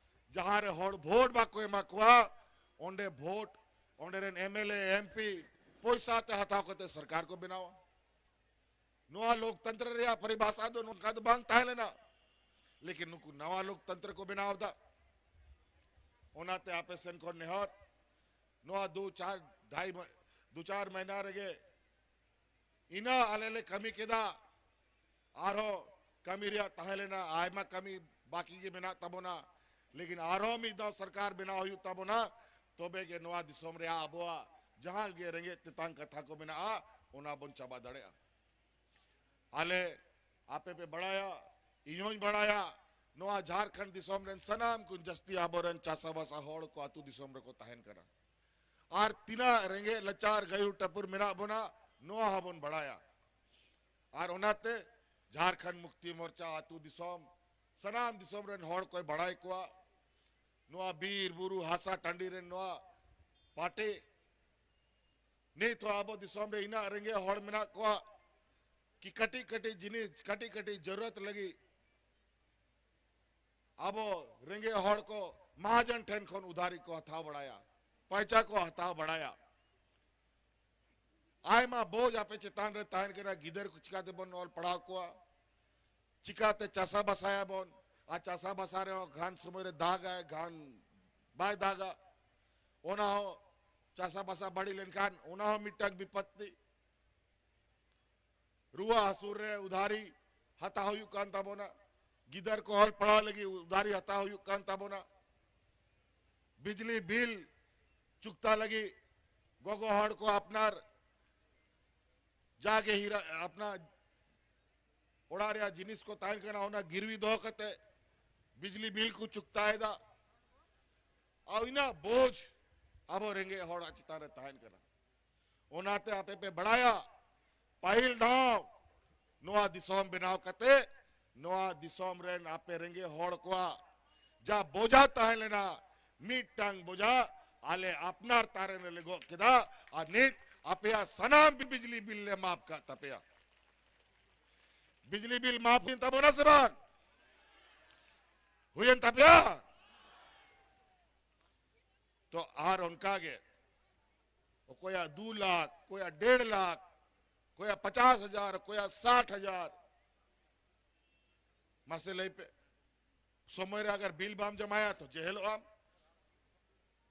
ᱡᱟᱦᱟᱸ ᱨᱮ ᱦᱚᱲ ᱵᱷᱳᱴ ᱵᱟᱠᱚ ᱮᱢᱟ ᱠᱚᱣᱟ, ᱚᱸᱰᱮ ᱵᱷᱳᱴ, ᱚᱸᱰᱮ ᱨᱮᱱ ᱮᱢᱮᱞᱮ, ᱮᱢᱯᱤ ᱯᱚᱭᱥᱟ ᱛᱮ ᱦᱟᱛᱟᱣ ᱠᱟᱛᱮ ᱥᱚᱨᱠᱟᱨ ᱠᱚ ᱵᱮᱱᱟᱣᱟ᱾ ᱱᱚᱣᱟ ᱞᱳᱠᱛᱚᱱᱛᱨᱚ ᱨᱮᱭᱟᱜ ᱯᱚᱨᱤᱵᱷᱟᱥᱟ ᱫᱚ ᱱᱚᱝᱠᱟ ᱫᱚ ᱵᱟᱝ ᱛᱟᱦᱮᱸ ᱞᱮᱱᱟ, ᱞᱮᱠᱤᱱ ᱱᱩᱠᱩ ᱱᱟᱣᱟ ᱞᱳᱠᱛᱚᱱᱛᱨᱚ ᱠᱚ ᱵᱮᱱᱟᱣ ᱮᱫᱟ᱾ ᱚᱱᱟᱛᱮ ᱟᱯᱮ ᱥᱮᱱ ᱠᱷᱚᱱ ᱱᱮᱦᱚᱨ, ᱱᱚᱣᱟ ᱫᱩ ᱪᱟᱨ ᱰᱷᱟᱭ ᱢᱟ-, ᱫᱩ ᱪᱟᱨ ᱢᱟᱹᱦᱱᱟᱹ ᱨᱮᱜᱮ ᱤᱱᱟᱹ ᱟᱞᱮ ᱞᱮ ᱠᱟᱹᱢᱤ ᱠᱮᱫᱟ, ᱟᱨᱦᱚᱸ ᱠᱟᱹᱢᱤ ᱨᱮᱭᱟᱜ ᱛᱟᱦᱮᱸ ᱞᱮᱱᱟ, ᱟᱭᱢᱟ ᱠᱟᱹᱢᱤ ᱵᱟᱹᱠᱤ ᱜᱮ ᱢᱮᱱᱟᱜ ᱛᱟᱵᱚᱱᱟ, ᱞᱮᱠᱤᱱ ᱟᱨᱦᱚᱸ ᱢᱤᱫ ᱫᱷᱟᱣ ᱥᱚᱨᱠᱟᱨ ᱵᱮᱱᱟᱣ ᱦᱩᱭᱩᱜ ᱛᱟᱵᱚᱱᱟ, ᱛᱚᱵᱮ ᱜᱮ ᱱᱚᱣᱟ ᱫᱤᱥᱚᱢ ᱨᱮᱭᱟᱜ ᱟᱵᱚᱣᱟᱜ ᱡᱟᱦᱟᱸ ᱜᱮ ᱨᱮᱸᱜᱮᱡ ᱛᱮᱛᱟᱝ ᱠᱟᱛᱷᱟ ᱠᱚ ᱢᱮᱱᱟᱜᱼᱟ, ᱚᱱᱟ ᱵᱚᱱ ᱪᱟᱵᱟ ᱫᱟᱲᱮᱭᱟᱜᱼᱟ᱾ ᱟᱞᱮ, ᱟᱯᱮ ᱯᱮ ᱵᱟᱲᱟᱭᱟ, ᱤᱧ ᱦᱚᱸᱧ ᱵᱟᱲᱟᱭᱟ, ᱱᱚᱣᱟ ᱡᱷᱟᱲᱠᱷᱚᱸᱰ ᱫᱤᱥᱚᱢ ᱨᱮᱱ ᱥᱟᱱᱟᱢ ᱠᱷᱚᱱ ᱡᱟᱹᱥᱛᱤ ᱟᱵᱚᱨᱮᱱ ᱪᱟᱥᱟᱵᱟᱥᱟ ᱦᱚᱲ ᱠᱚ ᱟᱹᱛᱩ ᱫᱤᱥᱚᱢ ᱨᱮᱠᱚ ᱛᱟᱦᱮᱱ ᱠᱟᱱᱟ᱾ ᱟᱨ ᱛᱤᱱᱟᱹᱜ ᱨᱮᱸᱜᱮᱡ ᱞᱟᱪᱟᱨ ᱜᱟᱹᱭᱩᱨ ᱴᱟᱹᱯᱩᱨ ᱢᱮᱱᱟᱜ ᱵᱚᱱᱟ, ᱱᱚᱣᱟ ᱦᱚᱸᱵᱚᱱ ᱵᱟᱲᱟᱭᱟ᱾ ᱟᱨ ᱚᱱᱟᱛᱮ ᱡᱷᱟᱲᱠᱷᱚᱸᱰ ᱢᱩᱠᱛᱤ ᱢᱳᱨᱪᱟ ᱟᱹᱛᱩ ᱫᱤᱥᱚᱢ, ᱥᱟᱱᱟᱢ ᱫᱤᱥᱚᱢ ᱨᱮᱱ ᱦᱚᱲ ᱠᱚᱭ ᱵᱟᱲᱟᱭ ᱠᱚᱣᱟ᱾ ᱱᱚᱣᱟ ᱵᱤᱨ ᱵᱩᱨᱩ ᱦᱟᱥᱟ ᱴᱟᱺᱰᱤ ᱨᱮᱱ ᱱᱚᱣᱟ ᱯᱟᱨᱴᱤ, ᱱᱤᱛ ᱦᱚᱸ ᱟᱵᱚ ᱫᱤᱥᱚᱢ ᱨᱮ ᱤᱱᱟᱹᱜ ᱨᱮᱸᱜᱮᱡ ᱦᱚᱲ ᱢᱮᱱᱟᱜ ᱠᱚᱣᱟ ᱠᱤ ᱠᱟᱹᱴᱤᱡ ᱠᱟᱹᱴᱤᱡ ᱡᱤᱱᱤᱥ, ᱠᱟᱹᱴᱤᱡ ᱠᱟᱹᱴᱤᱡ ᱡᱟᱹᱨᱩᱲᱟᱛ ᱞᱟᱹᱜᱤᱫ ᱟᱵᱚ ᱨᱮᱸᱜᱮᱡ ᱦᱚᱲ ᱠᱚ ᱢᱟᱦᱟᱡᱚᱱ ᱴᱷᱮᱱ ᱠᱷᱚᱱ ᱩᱫᱷᱟᱨᱤ ᱠᱚ ᱦᱟᱛᱟᱣ ᱵᱟᱲᱟᱭᱟ, ᱯᱚᱭᱥᱟ ᱠᱚ ᱦᱟᱛᱟᱣ ᱵᱟᱲᱟᱭᱟ᱾ ᱟᱭᱢᱟ ᱵᱳᱡᱽ ᱟᱯᱮ ᱪᱮᱛᱟᱱ ᱨᱮ ᱛᱟᱦᱮᱱ ᱠᱟᱱᱟ, ᱜᱤᱫᱟᱹᱨ ᱠᱚ ᱪᱤᱠᱟᱹ ᱛᱮᱵᱚᱱ ᱚᱞ ᱯᱟᱲᱦᱟᱣ ᱠᱚᱣᱟ, ᱪᱤᱠᱟᱹᱛᱮ ᱪᱟᱥᱟ ᱵᱟᱥᱟᱭᱟᱵᱚᱱ, ᱟᱨ ᱪᱟᱥᱟ ᱵᱟᱥᱟ ᱨᱮᱦᱚᱸ ᱜᱷᱟᱱ ᱥᱚᱢᱚᱭ ᱨᱮ ᱫᱟᱜᱟᱭ, ᱜᱷᱟᱱ ᱵᱟᱭ ᱫᱟᱜᱟ᱾ ᱚᱱᱟ ᱦᱚᱸ ᱪᱟᱥᱟᱵᱟᱥᱟ ᱵᱟᱹᱲᱤᱡ ᱞᱮᱱᱠᱷᱟᱱ ᱚᱱᱟ ᱦᱚᱸ ᱢᱤᱫᱴᱟᱝ ᱵᱤᱯᱚᱛᱛᱤ᱾ ᱨᱩᱣᱟᱹ ᱦᱟᱹᱥᱩ ᱨᱮ ᱩᱫᱷᱟᱨᱤ ᱦᱟᱛᱟᱣ ᱦᱩᱭᱩᱜ ᱠᱟᱱ ᱛᱟᱵᱚᱱᱟ, ᱜᱤᱫᱟᱹᱨ ᱠᱚ ᱚᱞ ᱯᱟᱲᱦᱟᱣ ᱞᱟᱹᱜᱤᱫ ᱩᱫᱷᱟᱨᱤ ᱦᱟᱛᱟᱣ ᱦᱩᱭᱩᱜ ᱠᱟᱱ ᱛᱟᱵᱚᱱᱟ, ᱵᱤᱡᱽᱞᱤ ᱵᱤᱞ ᱪᱩᱠᱛᱟ ᱞᱟᱹᱜᱤᱫ ᱜᱚᱜᱚ ᱦᱚᱲ ᱠᱚ ᱟᱯᱱᱟᱨ ᱡᱟᱜᱮ ᱦᱤᱨᱟ-, ᱟᱯᱱᱟᱨ ᱚᱲᱟᱜ ᱨᱮᱭᱟᱜ ᱡᱤᱱᱤᱥ ᱠᱚ ᱛᱟᱦᱮᱱ ᱠᱟᱱᱟ, ᱚᱱᱟ ᱜᱤᱨᱣᱤ ᱫᱚᱦᱚ ᱠᱟᱛᱮ ᱵᱤᱡᱽᱞᱤ ᱵᱤᱞ ᱠᱚ ᱪᱩᱠᱛᱟᱭᱮᱫᱟ᱾ ᱟᱨ ᱤᱱᱟᱹᱜ ᱵᱳᱡᱽ ᱟᱵᱚ ᱨᱮᱸᱜᱮᱡ ᱦᱚᱲᱟᱜ ᱪᱮᱛᱟᱱ ᱨᱮ ᱛᱟᱦᱮᱱ ᱠᱟᱱᱟ᱾ ᱚᱱᱟᱛᱮ ᱟᱯᱮ ᱯᱮ ᱵᱟᱲᱟᱭᱟ, ᱯᱟᱹᱦᱤᱞ ᱫᱷᱟᱣ ᱱᱚᱣᱟ ᱫᱤᱥᱚᱢ ᱵᱮᱱᱟᱣ ᱠᱟᱛᱮ ᱱᱚᱣᱟ ᱫᱤᱥᱚᱢ ᱨᱮᱱ ᱟᱯᱮ ᱨᱮᱸᱜᱮᱡ ᱦᱚᱲ ᱠᱚᱣᱟᱜ ᱡᱟ ᱵᱚᱡᱟ ᱛᱟᱦᱮᱸ ᱞᱮᱱᱟ, ᱢᱤᱫᱴᱟᱝ ᱵᱚᱡᱟ ᱟᱞᱮ ᱟᱯᱱᱟᱨ ᱛᱟᱨᱮᱱ ᱨᱮᱞᱮ ᱜᱚᱜ ᱠᱮᱫᱟ᱾ ᱟᱨ ᱱᱤᱛ ᱟᱯᱮᱭᱟᱜ ᱥᱟᱱᱟᱢ ᱵᱤᱡᱽᱞᱤ ᱵᱤᱞ ᱞᱮ ᱢᱟᱯ ᱠᱟᱜ ᱛᱟᱯᱮᱭᱟ᱾ ᱵᱤᱡᱽᱞᱤ ᱵᱤᱞ ᱢᱟᱯ ᱦᱩᱭᱮᱱ ᱛᱟᱵᱚᱱᱟ ᱥᱮ ᱵᱟᱝ? ᱦᱩᱭᱮᱱ ᱛᱟᱯᱮᱭᱟ? ᱛᱚ ᱟᱨ ᱚᱱᱠᱟ ᱜᱮ ᱚᱠᱚᱭᱟᱜ ᱫᱩ ᱞᱟᱠᱷ, ᱚᱠᱚᱭᱟᱜ ᱰᱮᱲ ᱞᱟᱠᱷ, ᱚᱠᱚᱭᱟᱜ ᱯᱚᱪᱟᱥ ᱦᱟᱡᱟᱨ, ᱚᱠᱚᱭᱟᱜ ᱥᱟᱴ ᱦᱟᱡᱟᱨ, ᱢᱟᱥᱮ ᱞᱟᱹᱭ ᱯᱮ᱾ ᱥᱚᱢᱚᱭ ᱨᱮ ᱟᱜᱟᱨ ᱵᱤᱞ ᱵᱟᱢ ᱡᱚᱢᱟᱭᱟ ᱛᱚ ᱡᱮᱦᱮᱞᱚᱜ ᱟᱢ᱾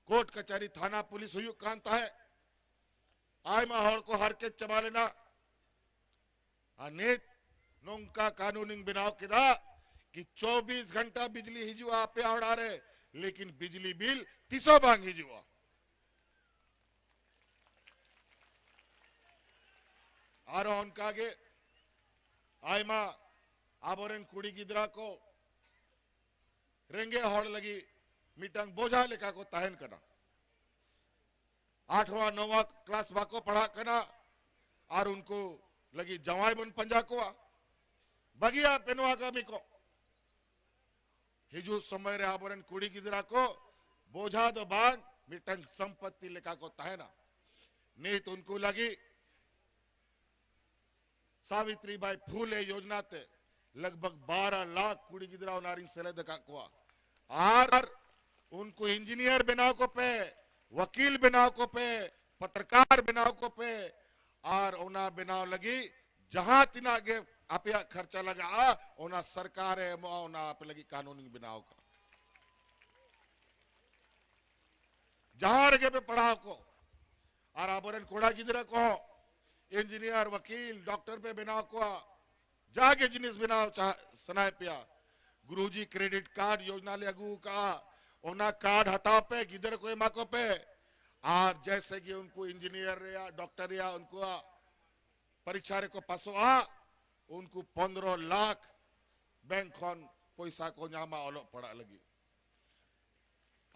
ᱠᱳᱨᱴ ᱠᱟᱪᱟᱨᱤ, ᱛᱷᱟᱱᱟ, ᱯᱩᱞᱤᱥ ᱦᱩᱭᱩᱜ ᱠᱟᱱ ᱛᱟᱦᱮᱸᱫ, ᱟᱭᱢᱟ ᱦᱚᱲ ᱠᱚ ᱦᱟᱨᱠᱮᱛ ᱪᱟᱵᱟ ᱞᱮᱱᱟ᱾ ᱟᱨ ᱱᱤᱛ ᱱᱚᱝᱠᱟ ᱠᱟᱹᱱᱩᱱᱤᱧ ᱵᱮᱱᱟᱣ ᱠᱮᱫᱟ ᱠᱤ ᱪᱚᱵᱵᱤᱥ ᱜᱷᱚᱱᱴᱟ ᱵᱤᱡᱽᱞᱤ ᱦᱤᱡᱩᱜᱼᱟ ᱟᱯᱮᱭᱟᱜ ᱚᱲᱟᱜ ᱨᱮ, ᱞᱮᱠᱤᱱ ᱵᱤᱡᱽᱞᱤ ᱵᱤᱞ ᱛᱤᱥ ᱦᱚᱸ ᱵᱟᱝ ᱦᱤᱡᱩᱜᱼᱟ᱾ ᱟᱨᱚ ᱚᱱᱠᱟ ᱜᱮ ᱟᱭᱢᱟ ᱟᱵᱚᱨᱮᱱ ᱠᱩᱲᱤ ᱜᱤᱫᱽᱨᱟᱹ ᱠᱚ ᱨᱮᱸᱜᱮᱡ ᱦᱚᱲ ᱞᱟᱹᱜᱤᱫ ᱢᱤᱫᱴᱟᱝ ᱵᱚᱡᱷᱟ ᱞᱮᱠᱟ ᱠᱚ ᱛᱟᱦᱮᱱ ᱠᱟᱱᱟ᱾ ᱟᱴᱷᱣᱟ ᱱᱚᱣᱟ ᱠᱞᱟᱥ ᱵᱟᱠᱚ ᱯᱟᱲᱦᱟᱜ ᱠᱟᱱᱟ ᱟᱨ ᱩᱱᱠᱩ ᱞᱟᱹᱜᱤᱫ ᱡᱟᱶᱟᱭ ᱵᱚᱱ ᱯᱟᱸᱡᱟ ᱠᱚᱣᱟ᱾ ᱵᱟᱹᱜᱤᱭᱟᱜ ᱯᱮ ᱱᱚᱣᱟ ᱠᱟᱹᱢᱤ ᱠᱚ᱾ ᱦᱤᱡᱩᱜ ᱥᱚᱢᱚᱭ ᱨᱮ ᱟᱵᱚᱨᱮᱱ ᱠᱩᱲᱤ ᱜᱤᱫᱽᱨᱟᱹ ᱠᱚ ᱵᱚᱡᱷᱟ ᱫᱚ ᱵᱟᱝ, ᱢᱤᱫᱴᱟᱝ ᱥᱚᱢᱯᱚᱛᱛᱤ ᱞᱮᱠᱟ ᱠᱚ ᱛᱟᱦᱮᱱᱟ᱾ ᱱᱤᱛ ᱩᱱᱠᱩ ᱞᱟᱹᱜᱤᱫ ᱥᱟᱵᱤᱛᱨᱤ ᱵᱟᱭ ᱯᱷᱩᱞᱮ ᱭᱳᱡᱱᱟ ᱛᱮ ᱞᱟᱜᱽ ᱵᱷᱟᱜᱽ ᱵᱟᱨᱟ ᱞᱟᱠᱷ ᱠᱩᱲᱤ ᱜᱤᱫᱽᱨᱟᱹ ᱚᱱᱟ ᱨᱤᱧ ᱥᱮᱞᱮᱫ ᱟᱠᱟᱫ ᱠᱚᱣᱟ᱾ ᱟᱨ ᱩᱱᱠᱩ ᱤᱧᱡᱤᱱᱤᱭᱟᱨ ᱵᱮᱱᱟᱣ ᱠᱚᱯᱮ, ᱣᱟᱠᱤᱞ ᱵᱮᱱᱟᱣ ᱠᱚᱯᱮ, ᱯᱚᱛᱨᱚᱠᱟᱨ ᱵᱮᱱᱟᱣ ᱠᱚᱯᱮ, ᱟᱨ ᱚᱱᱟ ᱵᱮᱱᱟᱣ ᱞᱟᱹᱜᱤᱫ ᱡᱟᱦᱟᱸ ᱛᱤᱱᱟᱹᱜ ᱜᱮ ᱟᱯᱮᱭᱟᱜ ᱠᱷᱚᱨᱪᱟ ᱞᱟᱜᱟᱜᱼᱟ, ᱚᱱᱟ ᱥᱚᱨᱠᱟᱨᱮ ᱮᱢᱚᱜᱼᱟ, ᱚᱱᱟ ᱟᱯᱮ ᱞᱟᱹᱜᱤᱫ ᱠᱟᱹᱱᱩᱱᱤᱧ ᱵᱮᱱᱟᱣ ᱟᱠᱟᱫᱼᱟ᱾ ᱡᱟᱦᱟᱸ ᱨᱮᱜᱮ ᱯᱮ ᱯᱟᱲᱦᱟᱣ ᱠᱚ, ᱟᱨ ᱟᱵᱚᱨᱮᱱ ᱠᱚᱲᱟ ᱜᱤᱫᱽᱨᱟᱹ ᱠᱚᱦᱚᱸ ᱤᱧᱡᱤᱱᱤᱭᱟᱨ, ᱣᱟᱠᱤᱞ, ᱰᱚᱠᱴᱚᱨ ᱯᱮ ᱵᱮᱱᱟᱣ ᱠᱚᱣᱟ, ᱡᱟᱜᱮ ᱡᱤᱱᱤᱥ ᱵᱮᱱᱟᱣ ᱪᱟᱦ-, ᱥᱟᱱᱟᱭᱮᱫ ᱯᱮᱭᱟ, ᱜᱩᱨᱩᱡᱤ ᱠᱨᱮᱰᱤᱴ ᱠᱟᱨᱰ ᱭᱳᱡᱽᱱᱟ ᱞᱮ ᱟᱹᱜᱩ ᱟᱠᱟᱫᱼᱟ, ᱚᱱᱟ ᱠᱟᱨᱰ ᱦᱟᱛᱟᱣ ᱯᱮ, ᱜᱤᱫᱽᱨᱟᱹ ᱠᱚ ᱮᱢᱟ ᱠᱚ ᱯᱮ᱾ ᱟᱨ ᱡᱮᱭᱥᱮ ᱜᱮ ᱩᱱᱠᱩ ᱤᱧᱡᱤᱱᱤᱭᱟᱨ ᱨᱮᱭᱟᱜ, ᱰᱚᱠᱴᱚᱨ ᱨᱮᱭᱟᱜ ᱩᱱᱠᱩᱣᱟᱜ ᱯᱚᱨᱤᱠᱷᱟ ᱨᱮᱠᱚ ᱯᱟᱥᱚᱜᱼᱟ, ᱩᱱᱠᱩ ᱯᱚᱱᱫᱽᱨᱚ ᱞᱟᱠᱷ ᱵᱮᱝᱠ ᱠᱷᱚᱱ ᱯᱚᱭᱥᱟ ᱠᱚ ᱧᱟᱢᱟ ᱚᱞᱚᱜ ᱯᱟᱲᱦᱟᱜ ᱞᱟᱹᱜᱤᱫ᱾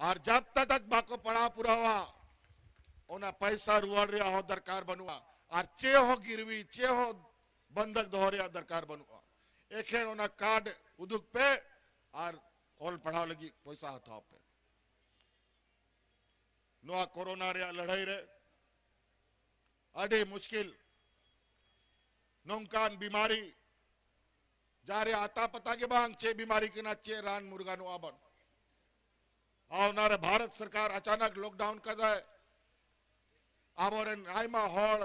ᱟᱨ ᱡᱟᱵ ᱛᱟᱠ ᱵᱟᱠᱚ ᱯᱟᱲᱦᱟᱣ ᱯᱩᱨᱟᱹᱣᱟ, ᱚᱱᱟ ᱯᱚᱭᱥᱟ ᱨᱩᱣᱟᱹᱲ ᱨᱮᱭᱟᱜ ᱦᱚᱸ ᱫᱚᱨᱠᱟᱨ ᱵᱟᱹᱱᱩᱜᱼᱟ, ᱟᱨ ᱪᱮᱫ ᱦᱚᱸ ᱜᱤᱨᱣᱤ, ᱪᱮᱫ ᱦᱚᱸ ᱵᱚᱱᱫᱷᱚᱠ ᱫᱚᱦᱚ ᱨᱮᱭᱟᱜ ᱫᱚᱨᱠᱟᱨ ᱵᱟᱹᱱᱩᱜᱼᱟ᱾ ᱮᱠᱷᱮᱱ ᱚᱱᱟ ᱠᱟᱨᱰ ᱩᱫᱩᱜ ᱯᱮ ᱟᱨ ᱚᱞ ᱯᱟᱲᱦᱟᱣ ᱞᱟᱹᱜᱤᱫ ᱯᱚᱭᱥᱟ ᱦᱟᱛᱟᱣ ᱯᱮ᱾ ᱱᱚᱣᱟ ᱠᱳᱨᱳᱱᱟ ᱨᱮᱭᱟᱜ ᱞᱟᱹᱲᱦᱟᱹᱭ ᱨᱮ ᱟᱹᱰᱤ ᱢᱩᱥᱠᱤᱞ, ᱱᱚᱝᱠᱟᱱ ᱵᱤᱢᱟᱨᱤ ᱡᱟᱦᱟᱸ ᱨᱮᱭᱟᱜ ᱟᱛᱟ ᱯᱟᱛᱟ ᱜᱮ ᱵᱟᱝ, ᱪᱮᱫ ᱵᱤᱢᱟᱨᱤ ᱠᱟᱱᱟ, ᱪᱮᱫ ᱨᱟᱱ ᱢᱩᱨᱜᱟᱱᱚᱜᱼᱟ ᱵᱟᱝ᱾ ᱟᱨ ᱚᱱᱟᱨᱮ ᱵᱷᱟᱨᱚᱛ ᱥᱚᱨᱠᱟᱨ ᱟᱪᱟᱱᱟᱠ ᱞᱚᱠᱰᱟᱣᱩᱱ ᱠᱟᱫᱟᱭ᱾ ᱟᱵᱚᱨᱮᱱ ᱟᱭᱢᱟ ᱦᱚᱲ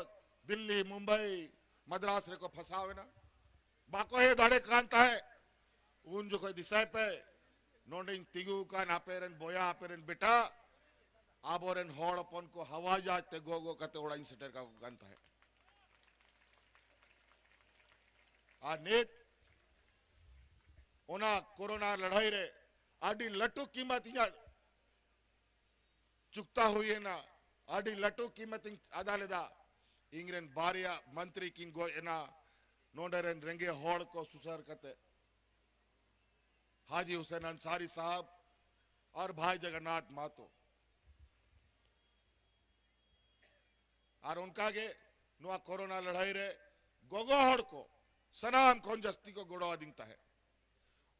ᱫᱤᱞᱞᱤ, ᱢᱩᱢᱵᱟᱭ, ᱢᱟᱫᱨᱟᱥ ᱨᱮᱠᱚ ᱯᱷᱟᱸᱥᱟᱣ ᱮᱱᱟ, ᱵᱟᱠᱚ ᱦᱮᱡ ᱫᱟᱲᱮ ᱠᱟᱱ ᱛᱟᱦᱮᱸᱫ᱾ ᱩᱱ ᱡᱚᱠᱷᱚᱡ ᱫᱤᱥᱟᱹᱭ ᱯᱮ, ᱱᱚᱰᱮᱧ ᱛᱤᱸᱜᱩ ᱟᱠᱟᱱ, ᱟᱯᱮ ᱨᱮᱱ ᱵᱚᱭᱦᱟ, ᱟᱯᱮ ᱨᱮᱱ ᱵᱮᱴᱟ, ᱟᱵᱚᱨᱮᱱ ᱦᱚᱲ ᱦᱚᱯᱚᱱ ᱠᱚ ᱦᱟᱣᱟᱭ ᱡᱟᱦᱟᱡᱽ ᱛᱮ ᱜᱚᱜ ᱜᱚᱜ ᱠᱟᱛᱮ ᱚᱲᱟᱜ ᱤᱧ ᱥᱮᱴᱮᱨ ᱠᱟᱠᱚ ᱠᱟᱱ ᱛᱟᱦᱮᱸᱫ᱾ ᱟᱨ ᱱᱤᱛ ᱚᱱᱟ ᱠᱳᱨᱳᱱᱟ ᱞᱟᱹᱲᱦᱟᱹᱭ ᱨᱮ ᱟᱹᱰᱤ ᱞᱟᱹᱴᱩ ᱠᱤᱢᱟᱛ ᱤᱧᱟᱹᱜ ᱪᱩᱠᱛᱟ ᱦᱩᱭᱮᱱᱟ, ᱟᱹᱰᱤ ᱞᱟᱹᱴᱩ ᱠᱤᱢᱟᱛ ᱤᱧ ᱟᱫᱟ ᱞᱮᱫᱟ᱾ ᱤᱧ ᱨᱮᱱ ᱵᱟᱨᱭᱟ ᱢᱚᱱᱛᱨᱤ ᱠᱤᱱ ᱜᱚᱡ ᱮᱱᱟ, ᱱᱚᱰᱮ ᱨᱮᱱ ᱨᱮᱸᱜᱮᱡ ᱦᱚᱲ ᱠᱚ ᱥᱩᱥᱟᱹᱨ ᱠᱟᱛᱮ᱾ ᱦᱟᱡᱤ ᱦᱩᱥᱮᱱ ᱟᱱᱥᱟᱨᱤ ᱥᱟᱦᱟᱵ ᱟᱨ ᱵᱷᱟᱭ ᱡᱚᱜᱚᱱᱱᱟᱛᱷ ᱢᱟᱦᱟᱛᱚ᱾ ᱟᱨ ᱚᱱᱠᱟ ᱜᱮ ᱱᱚᱣᱟ ᱠᱳᱨᱳᱱᱟ ᱞᱟᱹᱲᱦᱟᱹᱭ ᱨᱮ ᱜᱚᱜᱚ ᱦᱚᱲ ᱠᱚ ᱥᱟᱱᱟᱢ ᱠᱷᱚᱱ ᱡᱟᱹᱥᱛᱤ ᱠᱚ ᱜᱚᱲᱚ ᱟᱹᱫᱤᱧ ᱛᱟᱦᱮᱸᱫ᱾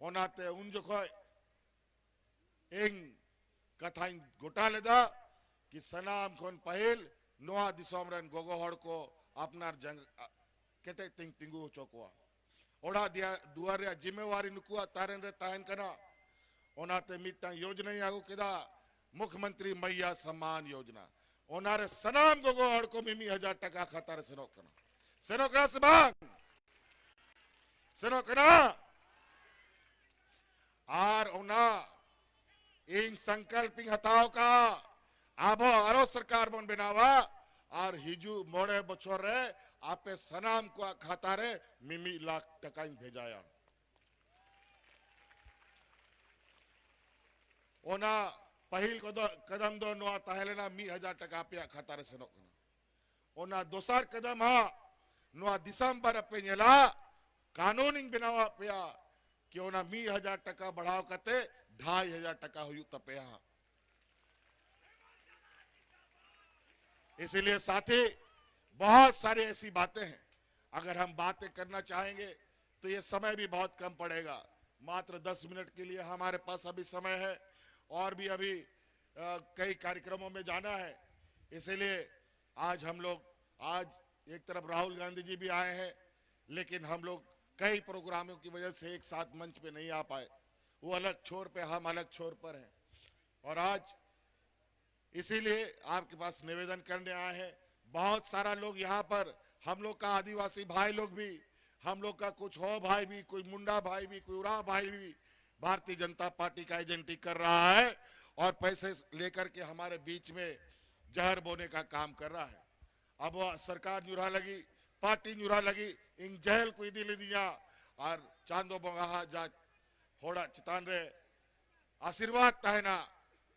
ᱚᱱᱟᱛᱮ ᱩᱱ ᱡᱚᱠᱷᱚᱡ ᱤᱧ ᱠᱟᱛᱷᱟᱧ ᱜᱚᱴᱟ ᱞᱮᱫᱟ ᱠᱤ ᱥᱟᱱᱟᱢ ᱠᱷᱚᱱ ᱯᱟᱹᱦᱤᱞ ᱱᱚᱣᱟ ᱫᱤᱥᱚᱢ ᱨᱮᱱ ᱜᱚᱜᱚ ᱦᱚᱲ ᱠᱚ ᱟᱯᱱᱟᱨ ᱡᱟᱸᱜᱟ ᱠᱮᱴᱮᱡ ᱛᱮᱧ ᱛᱤᱸᱜᱩ ᱦᱚᱪᱚ ᱠᱚᱣᱟ᱾ ᱚᱲᱟᱜ ᱫᱤᱭᱟ-, ᱫᱩᱣᱟᱨ ᱨᱮᱭᱟᱜ ᱡᱤᱢᱢᱮᱣᱟᱨᱤ ᱱᱩᱠᱩᱣᱟᱜ ᱛᱟᱨᱮᱱ ᱨᱮ ᱛᱟᱦᱮᱱ ᱠᱟᱱᱟ᱾ ᱚᱱᱟᱛᱮ ᱢᱤᱫᱴᱟᱝ ᱭᱳᱡᱽᱱᱟᱧ ᱟᱹᱜᱩ ᱠᱮᱫᱟ, ᱢᱩᱠᱷᱢᱚᱱᱛᱨᱤ ᱢᱟᱭᱭᱟ ᱥᱚᱢᱢᱟᱱ ᱭᱳᱡᱽᱱᱟ᱾ ᱚᱱᱟᱨᱮ ᱥᱟᱱᱟᱢ ᱜᱚᱜᱚ ᱦᱚᱲ ᱠᱚ ᱢᱤᱢᱤᱫ ᱦᱟᱡᱟᱨ ᱴᱟᱠᱟ ᱠᱷᱟᱛᱟ ᱨᱮ ᱥᱮᱱᱚᱜ ᱠᱟᱱᱟ᱾ ᱥᱮᱱᱚᱜ ᱠᱟᱱᱟ ᱥᱮ ᱵᱟᱝ? ᱥᱮᱱᱚᱜ ᱠᱟᱱᱟ᱾ ᱟᱨ ᱚᱱᱟ ᱤᱧ ᱥᱚᱝᱠᱚᱞᱯ ᱤᱧ ᱦᱟᱛᱟᱣ ᱠᱟᱜᱼᱟ, ᱟᱵᱚ ᱟᱨᱚ ᱥᱚᱨᱠᱟᱨ ᱵᱚᱱ ᱵᱮᱱᱟᱣᱟ ᱟᱨ ᱦᱤᱡᱩᱜ ᱢᱚᱬᱮ ᱵᱚᱪᱷᱚᱨ ᱨᱮ ᱟᱯᱮ ᱥᱟᱱᱟᱢ ᱠᱚᱣᱟᱜ ᱠᱷᱟᱛᱟ ᱨᱮ ᱢᱤᱢᱤᱫ ᱞᱟᱠᱷ ᱴᱟᱠᱟᱧ ᱵᱷᱮᱡᱟᱭᱟ᱾ ᱚᱱᱟ ᱯᱟᱹᱦᱤᱞ ᱠᱚᱫᱚ, ᱠᱟᱫᱟᱢ ᱫᱚ ᱱᱚᱣᱟ ᱛᱟᱦᱮᱸ ᱞᱮᱱᱟ, ᱢᱤᱫ ᱦᱟᱡᱟᱨ ᱴᱟᱠᱟ ᱟᱯᱮᱭᱟᱜ ᱠᱷᱟᱛᱟ ᱨᱮ ᱥᱮᱱᱚᱜ ᱠᱟᱱᱟ᱾ ᱚᱱᱟ ᱫᱚᱥᱟᱨ ᱠᱟᱫᱟᱢ ᱦᱟᱸᱜ ᱱᱚᱣᱟ ᱫᱤᱥᱚᱢᱵᱚᱨ ᱨᱮᱯᱮ ᱧᱮᱞᱟ, ᱠᱟᱹᱱᱩᱱᱤᱧ ᱵᱮᱱᱟᱣᱟᱜ ᱯᱮᱭᱟ ᱠᱤ ᱚᱱᱟ ᱢᱤᱫ ᱦᱟᱡᱟᱨ ᱴᱟᱠᱟ ᱵᱟᱲᱦᱟᱣ ᱠᱟᱛᱮ ᱰᱷᱟᱭ ᱦᱟᱡᱟᱨ ᱴᱟᱠᱟ ᱦᱩᱭᱩᱜ ᱛᱟᱯᱮᱭᱟ ᱦᱟᱸᱜ᱾ इसीलिए साथी, बहुत सारी ऐसी बातें हैं, अगर हम बातें करना चाहेंगे तो ये समय भी बहुत कम पड़ेगा। मात्र दस मिनट के लिए हमारे पास अभी समय है और भी अभी अ, कई कार्यक्रमों में जाना है। इसीलिए आज हम लोग, आज एक तरफ राहुल गांधी जी भी आए हैं, लेकिन हम लोग कई प्रोग्रामों की वजह से एक साथ मंच पे नहीं आ पाए। वो अलग छोर पे, हम अलग छोर पर हैं। और आज इसीलिए आपके पास निवेदन करने आए हैं। बहुत सारा लोग यहाँ पर, हम लोग का आदिवासी भाई लोग भी, हम लोग का कुछ हो भाई भी, कोई मुंडा भाई भी, कोई उरांव भाई भी भारतीय जनता पार्टी का एजेंटी कर रहा है और पैसे लेकर के हमारे बीच में जहर बोने का काम कर रहा है। अब वो सरकार ᱧᱩᱨᱦᱟ ᱞᱟᱹᱜᱤᱫ, ᱯᱟᱨᱴᱤ ᱧᱩᱨᱦᱟ ᱞᱟᱹᱜᱤᱫ ᱤᱧ ᱡᱮᱞ ᱠᱚ ᱤᱫᱤ ᱞᱤᱫᱤᱧᱟ, ᱟᱨ ᱪᱟᱸᱫᱚ ᱵᱚᱸᱜᱟ ᱦᱟᱜ ᱡᱟ ᱦᱚᱲᱟᱜ ᱪᱮᱛᱟᱱ ᱨᱮ ᱟᱥᱤᱨᱵᱟᱫᱽ ᱛᱟᱦᱮᱱᱟ,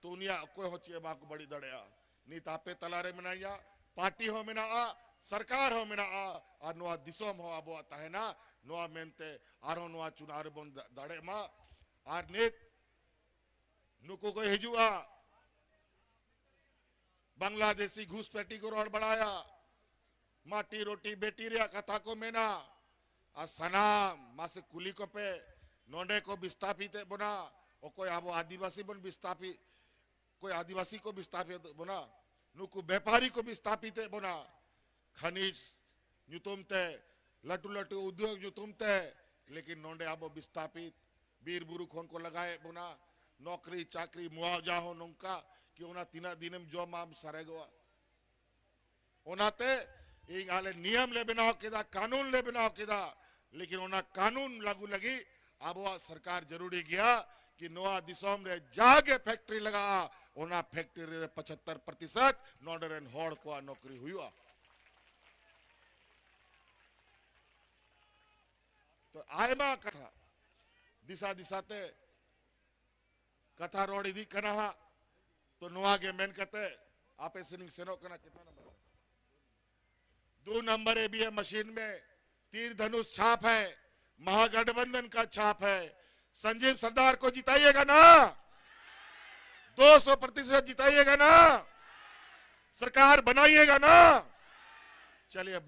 ᱛᱚ ᱩᱱᱤᱭᱟᱜ ᱚᱠᱚᱭ ᱦᱚᱸ ᱪᱮᱫ ᱦᱚᱸ ᱵᱟᱠᱚ ᱵᱟᱹᱲᱤᱡ ᱫᱟᱲᱮᱭᱟᱜᱼᱟ᱾ ᱱᱤᱛ ᱟᱯᱮ ᱛᱟᱞᱟᱨᱮ ᱢᱮᱱᱟᱧᱟ, ᱯᱟᱨᱴᱤ ᱦᱚᱸ ᱢᱮᱱᱟᱜᱼᱟ, ᱥᱚᱨᱠᱟᱨ ᱦᱚᱸ ᱢᱮᱱᱟᱜᱼᱟ, ᱟᱨ ᱱᱚᱣᱟ ᱫᱤᱥᱚᱢ ᱦᱚᱸ ᱟᱵᱚᱣᱟᱜ ᱛᱟᱦᱮᱱᱟ᱾ ᱱᱚᱣᱟ ᱢᱮᱱᱛᱮ ᱟᱨᱦᱚᱸ ᱱᱚᱣᱟ ᱪᱩᱱᱟᱣ ᱨᱮᱵᱚᱱ ᱫᱟ-, ᱫᱟᱲᱮᱜ ᱢᱟ᱾ ᱟᱨ ᱱᱤᱛ ᱱᱩᱠᱩ ᱠᱚ ᱦᱤᱡᱩᱜᱼᱟ, ᱵᱟᱝᱞᱟᱫᱮᱥᱤ ᱜᱷᱩᱥᱯᱮᱴᱤ ᱠᱚ ᱨᱚᱲ ᱵᱟᱲᱟᱭᱟ, ᱢᱟᱴᱤ ᱨᱩᱴᱤ ᱵᱮᱴᱤ ᱨᱮᱭᱟᱜ ᱠᱟᱛᱷᱟ ᱠᱚ ᱢᱮᱱᱟ᱾ ᱟᱨ ᱥᱟᱱᱟᱢ ᱢᱟᱥᱮ ᱠᱩᱞᱤ ᱠᱚᱯᱮ, ᱱᱚᱰᱮ ᱠᱚ ᱵᱤᱥᱛᱟᱯᱤᱛ ᱮᱫ ᱵᱚᱱᱟ, ᱚᱠᱚᱭ ᱟᱵᱚ ᱟᱹᱫᱤᱵᱟᱹᱥᱤ ᱵᱚᱱ ᱵᱤᱥᱛᱟᱯᱤᱛ, ᱚᱠᱚᱭ ᱟᱹᱫᱤᱵᱟᱹᱥᱤ ᱠᱚ ᱵᱤᱥᱛᱟᱯᱤᱛ ᱮᱫ ᱵᱚᱱᱟ, ᱱᱩᱠᱩ ᱵᱮᱯᱟᱨᱤ ᱠᱚ ᱵᱤᱥᱛᱟᱯᱤᱛ ᱮᱫ ᱵᱚᱱᱟ, ᱠᱷᱟᱱᱤᱡᱽ ᱧᱩᱛᱩᱢ ᱛᱮ, ᱞᱟᱹᱴᱩ ᱞᱟᱹᱴᱩ ᱩᱫᱽᱭᱳᱜᱽ ᱧᱩᱛᱩᱢ ᱛᱮ, ᱞᱮᱠᱤᱱ ᱱᱚᱰᱮ ᱟᱵᱚ ᱵᱤᱥᱛᱟᱯᱤᱛ, ᱵᱤᱨ ᱵᱩᱨᱩ ᱠᱷᱚᱱ ᱠᱚ ᱞᱟᱜᱟᱭᱮᱫ ᱵᱚᱱᱟ, ᱱᱚᱠᱨᱤ ᱪᱟᱠᱨᱤ ᱢᱩᱣᱟᱣᱡᱟ ᱦᱚᱸ ᱱᱚᱝᱠᱟ ᱠᱤ ᱚᱱᱟ ᱛᱤᱱᱟᱹᱜ ᱫᱤᱱᱮᱢ ᱡᱚᱢᱟ ᱟᱢ ᱥᱟᱨᱮᱜᱚᱜᱼᱟ᱾ ᱚᱱᱟᱛᱮ ᱤᱧ ᱟᱞᱮ ᱱᱤᱭᱚᱢ ᱞᱮ ᱵᱮᱱᱟᱣ ᱠᱮᱫᱟ, ᱠᱟᱹᱱᱩᱱ ᱞᱮ ᱵᱮᱱᱟᱣ ᱠᱮᱫᱟ, ᱞᱮᱠᱤᱱ ᱚᱱᱟ ᱠᱟᱹᱱᱩᱱ ᱞᱟᱹᱜᱩ ᱞᱟᱹᱜᱤᱫ ᱟᱵᱚᱣᱟᱜ ᱥᱚᱨᱠᱟᱨ ᱡᱟᱹᱨᱩᱲᱤ ᱜᱮᱭᱟ ᱠᱤ ᱱᱚᱣᱟ ᱫᱤᱥᱚᱢ ᱨᱮ ᱡᱟᱦᱟᱸ ᱜᱮ ᱯᱷᱮᱠᱴᱨᱤ ᱞᱟᱜᱟᱜᱼᱟ, ᱚᱱᱟ ᱯᱷᱮᱠᱴᱨᱤ ᱨᱮ ᱯᱚᱸᱪᱟᱛᱛᱚᱨ ᱯᱨᱚᱛᱤᱥᱚᱛ ᱱᱚᱰᱮ ᱨᱮᱱ ᱦᱚᱲ ᱠᱚᱣᱟᱜ ᱱᱚᱠᱨᱤ ᱦᱩᱭᱩᱜᱼᱟ᱾ ᱛᱚ ᱟᱭᱢᱟ ᱠᱟᱛᱷᱟ ᱫᱤᱥᱟ ᱫᱤᱥᱟ ᱛᱮ ᱠᱟᱛᱷᱟ ᱨᱚᱲ ᱤᱫᱤᱜ ᱠᱟᱱᱟ ᱦᱟᱸᱜ᱾ ᱛᱚ ᱱᱚᱣᱟ ᱜᱮ ᱢᱮᱱ ᱠᱟᱛᱮ ᱟᱯᱮ ᱥᱮᱱᱤᱧ ᱥᱮᱱᱚᱜ ᱠᱟᱱᱟ᱾ ᱠᱤᱛᱱᱟ ᱱᱚᱢᱵᱚᱨ? दो नंबर ईवीएम मशीन में तीर धनुष छाप है, महागठबंधन का छाप है। संजीव सरदार को जिताइएगा ना? दो सौ प्रतिशत जिताइएगा ना? सरकार बनाइएगा ना? चलिए।